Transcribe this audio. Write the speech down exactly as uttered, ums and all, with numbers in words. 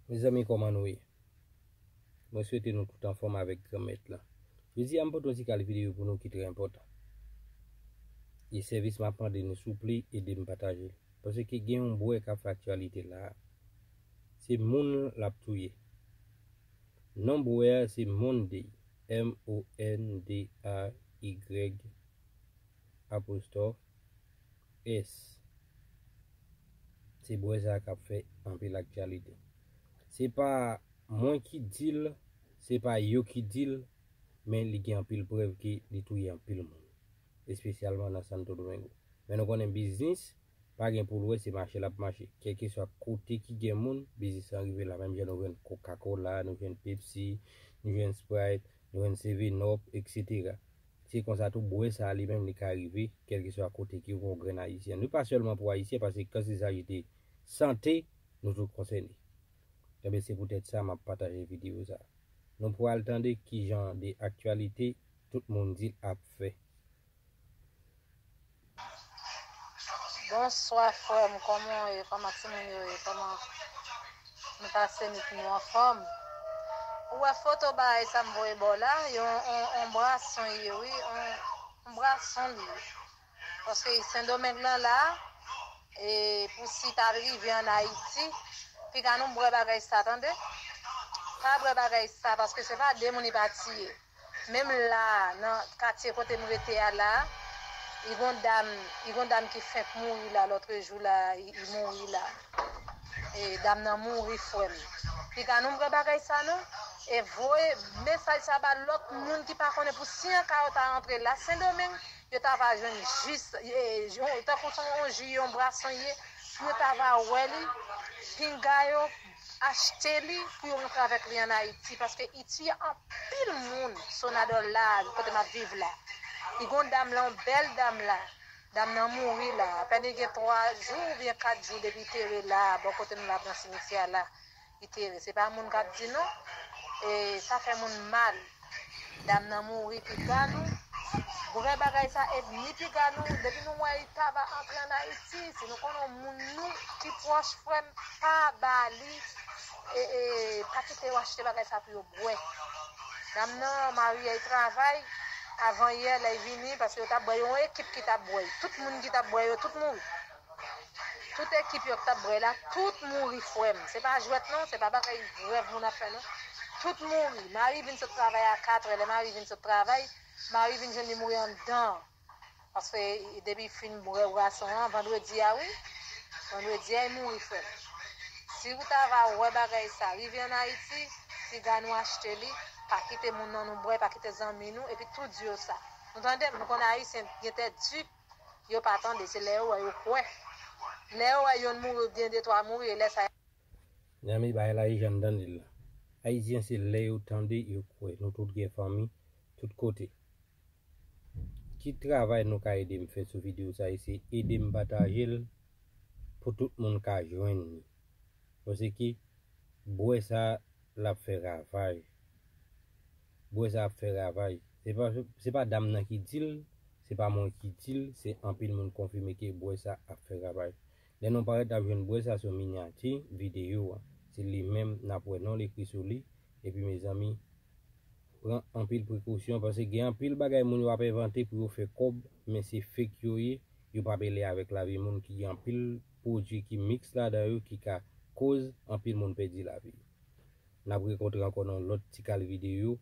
Mezanmi, kòman nou ye? Mwen swete nou tout anfòm avèk Granmèt la. Jodi a, m pote yon ti kal videyo pou nou ki trè enpòtan. E sèvis m ap mande nou, souple, ede m pataje l. Paske gen yon bwè k ap fè aktyalite la a. Se moun l ap touye. Non bwè a se Monday, M O N D A Y apostwòf S. Se bwè sa k ap fè anpil aktyalite. Se pa mwen ki di l, se pa yo ki di l, men li gen anpil prèv ke li touye anpil moun, espesyalman nan Santo Domingo. Men nou konnen biznis pa gen pou l wè, se mache l ap mache. Kèlkeswa kote ki gen moun, biznis lan rive la. Menm jan nou jwenn Coca-Cola, nou jwenn Pepsi, nou jwenn Sprite, nou jwenn Seven Up, etsetera. Se konsa tou bwè sa a li menm li ka rive, kèlkeswa kote ki yon grenn ayisyen. Nou pa sèlman pou ayisyen, paske kan il s'agit de sante, nou tout konsène. Ebyen, se poutèt sa m ap pataje videyo sa a. Nou pral tande ki jan de aktyalite tout moun di l ap fè. Bonswa frè m, kòman w ye? Kòman timoun yo ye? Kòman nou pase nèt nou anfòm? Ou wè foto bagay sa m voye ba w la, yon on, on bwason ye wi, on, on bwason li ye. Paske Sendomeng lan la, e pou si ta rive ann Ayiti, piga nou bwè bagay sa, tande? Pa bwè bagay sa, paske se pa de moun li pa tiye. Menm la, nan katye kote m rete a la, i gon dam, i gon dam ki fenk mouri la, lòtrejou la, i, i mouri la. E, dam nan mouri, frè m. Piga nou bwè bagay sa non. E voye mesaj sa ba lòt moun ki pa konnen pou si anka yo ta rantre la Sendomeng, yo ta va jwenn jis, e, tankou se yon ji, yon bwason ye, pou yo ta va wè li, pinga yo achte li pou yo rantre avèk li ann Ayiti, paske i tiye anpil moun Sonadòl la, kote m ap viv la. I gon dam la, yon bèl dam la, dam nan mouri la, apèn i gen twa jou oubyen kat jou depi i tere la, bò kote nou la, nan simityè la, i tere. Se pa moun k ap di non, e sa fè moun mal. Dam nan mouri, piga nou bwè bagay sa, e ni piga nou, depi nou wè li ta va antre ann Ayiti, si nou konnen yon moun nou ki pwòch, frè m, pa ba li, e, e, pa kite yo achte bagay sa pou yo bwè. Dam nan, mari a, li travay, avan yè, lè li vini, paske yo t ap bwè, yon ekip ki t ap bwè, tout moun ki t ap bwè yo, tout mouri. Tout ekip yo k t ap bwè la, tout mouri, frè m. Se pa jwèt non, se pa bagay rèv moun ap fè non. Tout mouri. Mari vin sot travay a katrè, lè mari vin sot travay, mari vin jwenn li mouri anndan. Paske depi fin bwè bwason an, vandredi a wi, vandredi a li mouri, frè m. Si ou ta va wè bagay sa, rive ann Ayiti, piga nou achte li, pa kite moun nan nou bwè, pa kite zanmi nou, epi tou di yo sa. Nou tande m, nou konn Ayisyen gen tèt di, yo pa tande, se lè yo wè yo kwè. Lè yo wè yonn mouri oubyen de twa mouri, e lè sa. Zanmi, bagay la e jan n tande l la. Ayisyen se lè yo tande, yo kwè. Nou tout gen fanmi, tout kote. Ki travay nou ka ede m fè sou videyo sa a, se ede m pataje l pou tout moun ka jwenn li. Paske bwè sa l ap fè ravaj. Bwè sa ap fè ravaj. Se pa, se pa dam nan ki di l, se pa mwen ki di l, se anpil moun konfime ke bwè sa ap fè ravaj. Lè nou parèt, n ap jwenn bwè sa sou minyati videyo a. Se li menm n ap wè non l ekri sou li. Epi mezanmi, pran anpil prekosyon, paske gen anpil bagay moun yo ap envante pou yo fè kòb, men se fake yo ye, yo pa mele avèk lavi moun, ki gen anpil pwodui ki miks ladan yo ki ka koz anpil moun pèdi lavi yo. N ap rekontre ankò nan lòt ti kal videyo.